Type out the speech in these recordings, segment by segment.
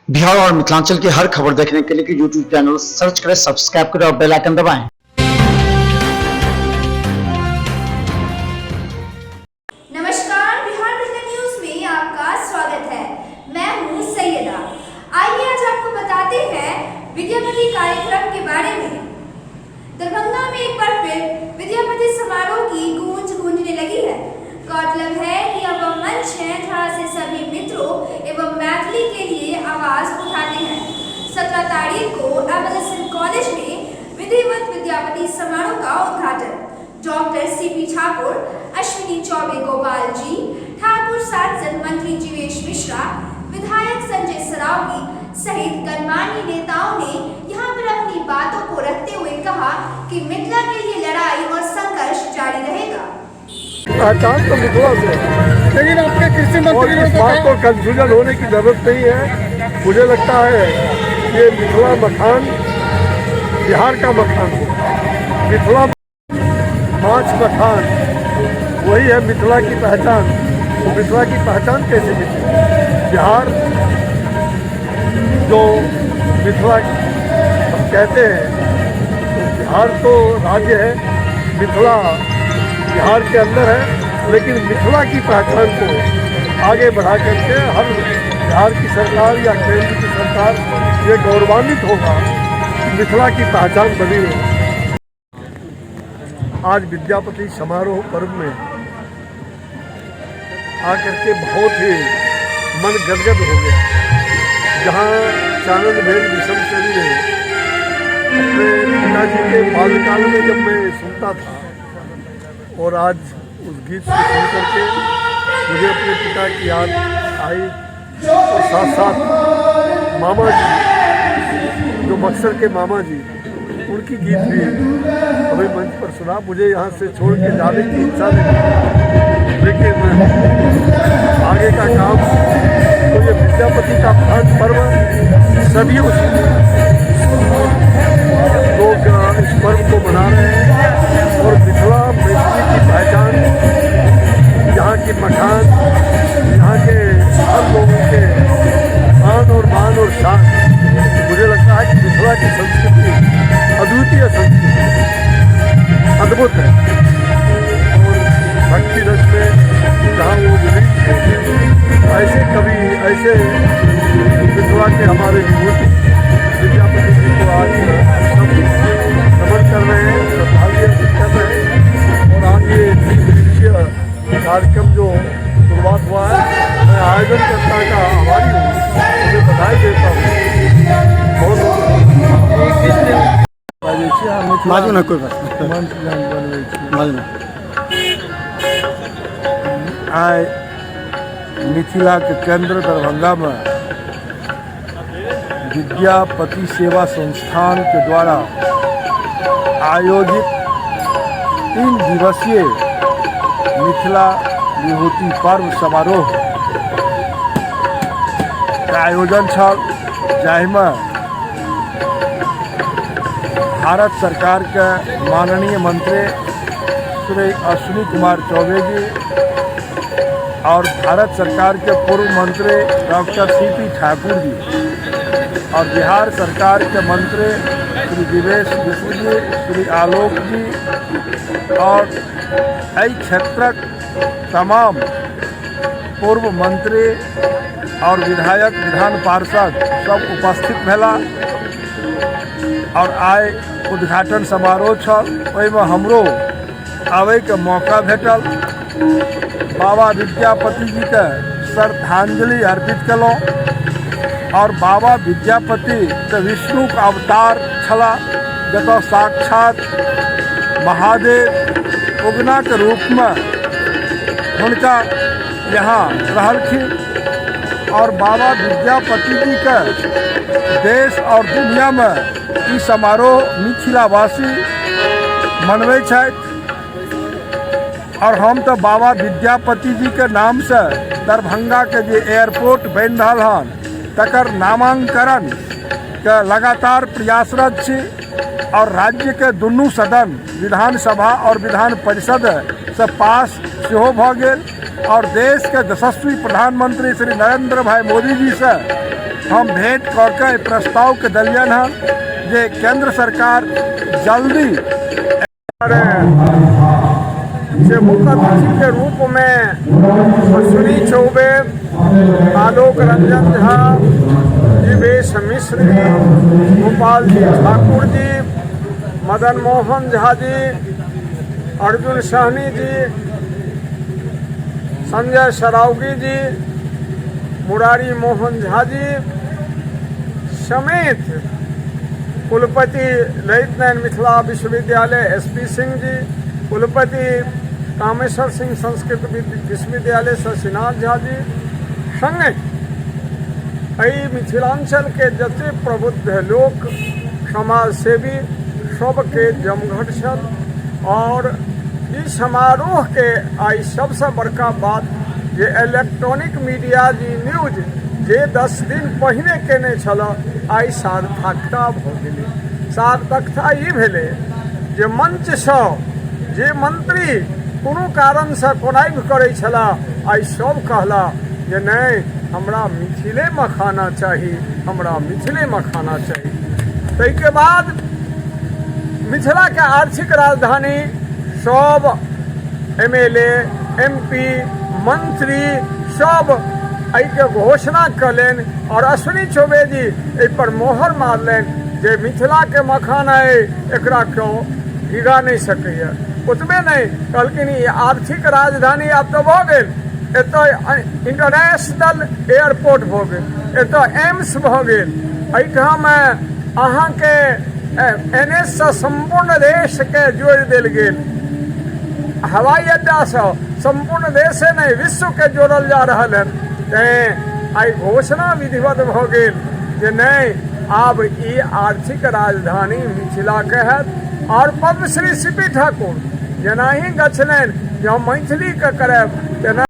बिहार और मिथिलांचल की हर खबर देखने के लिए यूट्यूब चैनल सर्च करें, सब्सक्राइब करें और बेल आइकन दबाएं। नमस्कार, बिहार मिथिला न्यूज में आपका स्वागत है। मैं हूं सैयदा। आइए आज आपको बताते हैं विद्यापति कार्यक्रम के बारे में। दरभंगा में एक बार फिर विद्यापति समारोह की गूंज गूंजने लगी है। गौरतलब है कि अब वह मंच है जहां से सभी मित्रों एवं मैथिली के लिए आवाज उठाते हैं। 17 तारीख को एमएलएसएन कॉलेज में विधिवत विद्यापति समारोह का उद्घाटन डॉक्टर सीपी ठाकुर, अश्विनी चौबे गोपाल जी ठाकुर, सांसद मंत्री जीवेश मिश्रा, विधायक संजय सरावगी सहित गणमान्य नेताओं ने यहां पर अपनी बातों को रखते हुए कहा कि मिथिला के लिए लड़ाई और संघर्ष जारी रहेगा। पहचान तो मिथिला से है। लेकिन आपके कृषि और मंत्री ने इस तो बात कहा को कंफ्यूजन होने की जरूरत नहीं है। मुझे लगता है ये मिथिला मखान बिहार का मखान हो, मिथिला माछ मखान वही है मिथिला की पहचान। तो मिथिला की पहचान कैसे मिली? बिहार जो मिथिला हम कहते हैं, तो बिहार तो राज्य है, मिथिला बिहार के अंदर है, लेकिन मिथिला की पहचान को आगे बढ़ा करके हर बिहार की सरकार या केंद्र की सरकार ये गौरवान्वित होगा कि मिथिला की पहचान बनी रहे। आज विद्यापति समारोह पर्व में आकर के बहुत ही मन गदगद हो गया। जहाँ चानन भेद विषम शरीर ने अपने पिताजी के बाल्यकाल में जब मैं सुनता था, और आज उस गीत को सुन करके मुझे अपने पिता की याद आई और साथ साथ मामा जी, जो बक्सर के मामा जी, उनकी गीत भी हमें मंच पर सुना। मुझे यहाँ से छोड़ के जाने की इच्छा नहीं थी, लेकिन आगे का काम तो ये विद्यापति का महान पर्व सदियों से लोग इस पर्व को मना रहे हैं और मिथिला मैथिली की पहचान, यहाँ की मखान, यहाँ के हर लोगों के आन और मान और शान। मुझे लगता है कि मिथिला की संस्कृति अद्वितीय संस्कृति है, अद्भुत है और भक्ति रस में जहाँ वो विलीन थे, ऐसे कवि, ऐसे मिथिला के हमारे विभूति विद्यापति जी को आज हम सब नमन कर रहे हैं, श्रद्धांजलि अर्पित कर रहे हैं। और आज ये तीन दिवसीय कार्यक्रम जो शुरुआत हुआ है, मैं आयोजनकर्ता का आभारी हूँ, उन्हें बधाई देता हूँ बहुत। बाजै छी आ मिथिला बाजू ना, कोई बात मंच जहन बनबै छी। बाजू ना। आइ मिथिलाके केन्द्र दरभंगामे विद्यापति सेवा संस्थानके द्वारा आयोजित 3 दिवसीय मिथिला विभूति पर्व समारोह के आयोजन छल, जाहिमे भारत सरकार के माननीय मंत्री श्री अश्विनी कुमार चौबे जी और भारत सरकार के पूर्व मंत्री doctor C P Thakur ji और बिहार सरकार के मंत्री श्री दिवेश मिश्र जी, श्री आलोक जी और एहि क्षेत्रक तमाम पूर्व मंत्री और विधायक, विधान पार्षद सब उपस्थित भेला और आइ उद्घाटन समारोह छल। ओहिमे हमरो आबैके मौका भेटल। बाबा विद्यापति जीके श्रद्धांजलि अर्पित कयलहुँ और बाबा विद्यापति तऽ विष्णुके अवतार छलाह, जतऽ साक्षात महादेव उगनाके रूपमे हुनका यहाँ रहलखिन और बाबा विद्यापति जीके देश और दुनियामे ई समारोह मिथिलावासी मनबै छथि। और हम तऽ बाबा विद्यापति जीके नामसँ दरभंगाके जे एयरपोर्ट बनि रहल हन, तकर नामांकरण के लगातार प्रयासरत छी आओर राज्यके दुनू सदन विधानसभा आओर विधान परिषद से पास सेहो भऽ गेल आओर देशके यशस्वी प्रधानमंत्री श्री नरेंद्र भाई मोदी जी से हम भेंट कऽ के एहि प्रस्तावके देलियनि हन जे केंद्र सरकार जल्दी से मुख्य अतिथि के रूप में अश्विनी चौबे, आलोक रंजन झा, जीवेश मिश्र जी, गोपाल जी ठाकुर जी, मदन मोहन झा जी, अर्जुन सहनी जी, संजय सरावगी जी, मुरारी मोहन झा जी समेत कुलपति ललित नारायण मिथिला विश्वविद्यालय एस पी सिंह जी, कुलपति कामेश्वर सिंह संस्कृत विश्वविद्यालय शशिनाथ झा जी संगे एहि मिथिलांचलके जते प्रबुद्ध लोक समाजसेवी सबके जमघट छल और ई समारोहके आइ सबसँ बड़का बात जे इलेक्ट्रॉनिक मीडिया जी न्यूज जे 10 दिन पहिने केने छल आइ सार्थकता भऽ गेलै। सार्थकता ई भेलै जे मंचसँ जे मंत्री कोनो कारणसँ कोनाइव करै छलाह आइ सब कहला जे नहि हमरा मिथिले मखाना चाही, हमरा मिथिले मखाना चाही। ताहिके बाद मिथिलाके आर्थिक राजधानी सब M L A, M P, मंत्री सब एहिके घोषणा कयलनि आओर अश्विनी चौबे जी एहिपर मोहर मारलनि जे मिथिलाके मखान अइ एकरा केओ भिगा नहि सकैए। ओतबे नहि कहलखिन ई आर्थिक राजधानी आब तऽ भऽ गेल, एतऽ इंटरनेशनल एयरपोर्ट भऽ गेल, एतऽ एम्स भऽ गेल, एहिठाम अहाँके एन एच सँ सम्पूर्ण देशके जोड़ि देल गेल, हवाई अड्डासँ सम्पूर्ण देशे नहि विश्वके जोड़ल जा रहल हन। तैँ आइ घोषणा विधिवत भऽ गेल जे नहि आब ई आर्थिक राजधानी मिथिलाके हैत। आओर पद्मश्री सी पी ठाकुर जेनाही गछलनि जे हम मैथिलीके करायब तेना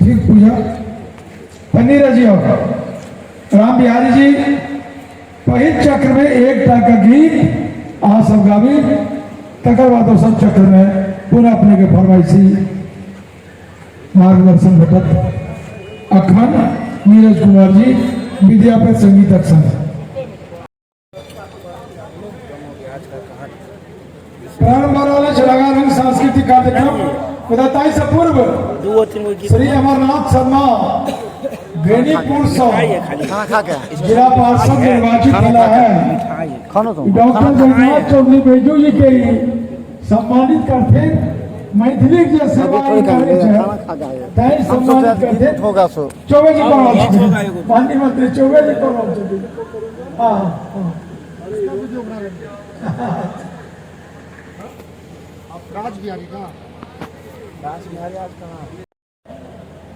ठीक पूजा पन्नीर जी और राम बिहारी जी पहिल चक्र में एक का गीत अहाँ सब गाबी, तकर बाद दोसर चक्र में पुनः अपने के फरमाइशी मार्गदर्शन भेटत। अखन नीरज कुमार जी विद्यापति संगीतक संग प्रारंभ भऽ रहल अछि रंगारंग सांस्कृतिक कार्यक्रम। मुदा ताहि से पूर्व श्री अमरनाथ शर्मा बेनीपुर से जिला पार्षद निर्वाचित भेला है, डॉक्टर जगन्नाथ चौधरी बैजू जी के सम्मानित करथिन। मैथिली के सेवा ई करै छै ताहि सम्मानित करथिन। चौबे जी कऽ रहल छथिन, माननीय मंत्री चौबे जी कऽ रहल छथिन। हँ हँ।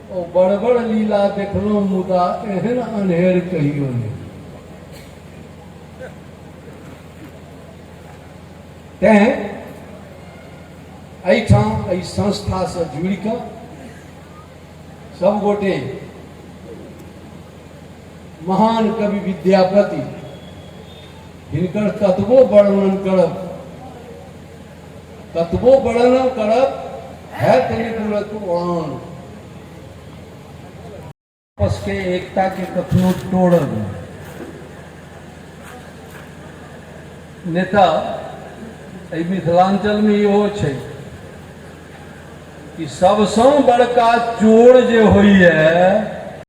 ओ बड़ बड़ लीला देखलहुँ मुदा एहन अन्हेर कहियो नहि। तेँ एहिठाम एहि संस्थासँ जुड़ि कऽ सब गोटे महान कवि विद्यापति हिनकर कतबो वर्णन करब, कतबो वर्णन करब हैत नहि पूरत उड़ान। आपस के एकता के कखनो तोड़ब नेता। एहि मिथिलांचल में इहो छै कि सबसँ बड़का चोर जे होइए